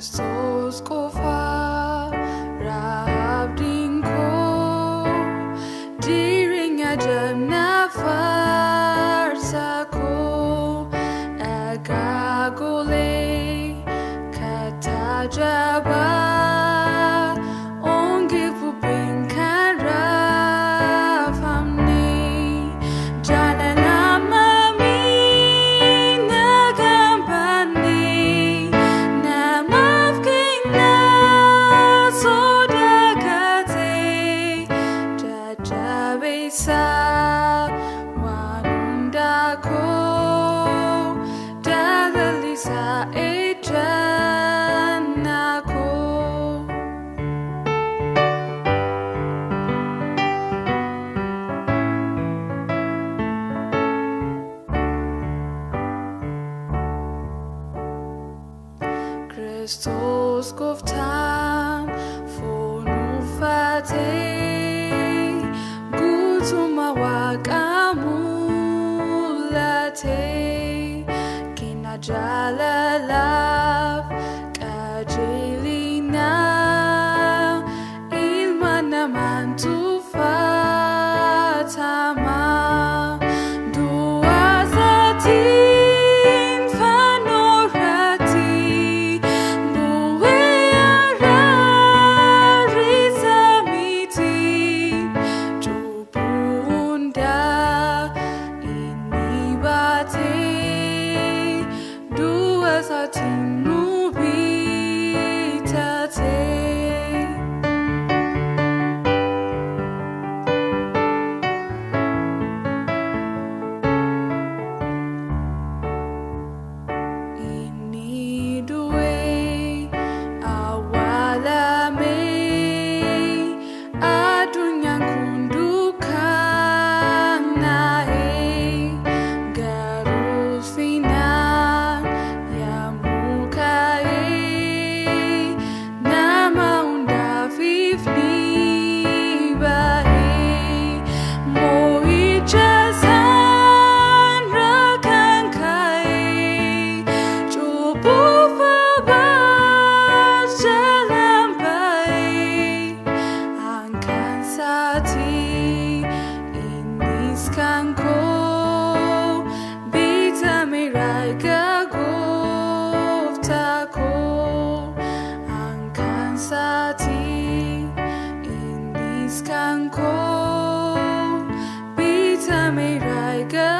Kristus qofa raabdiin koo jireenya jabna faarsa koo dhagaa golee kattaa jabaa onge bubbeen kan raafamne jaalala mamii nagaan baanne namaaf kennaa sodaa katee jajjabeessa waan hundaa koo jaalalli isaa ejjannaa koo. Kristus gooftaan foon uffatee guutummaa Waaqaa mul'atee kenna jaalalaaf qajeelinaa ilma namaan tuffatamaa du'a isaatiin fannoo irratti bu'ee araarri isaa miti cubbuu hundaa inni baatee du'a isaatiin nu bitate. Inni du'ee awwaalamee addunyaan kun dukkanaa'ee garuu ulfinaan yommuu ka'ee nama hundaaf ifni ba'ee moo'icha isaan kan ka'e cubbuu fa'aa jalaan ba'e hankan isaatii innis kan koo bitame erga gooftaa koo hankan isaatii innis kan koo bitame erga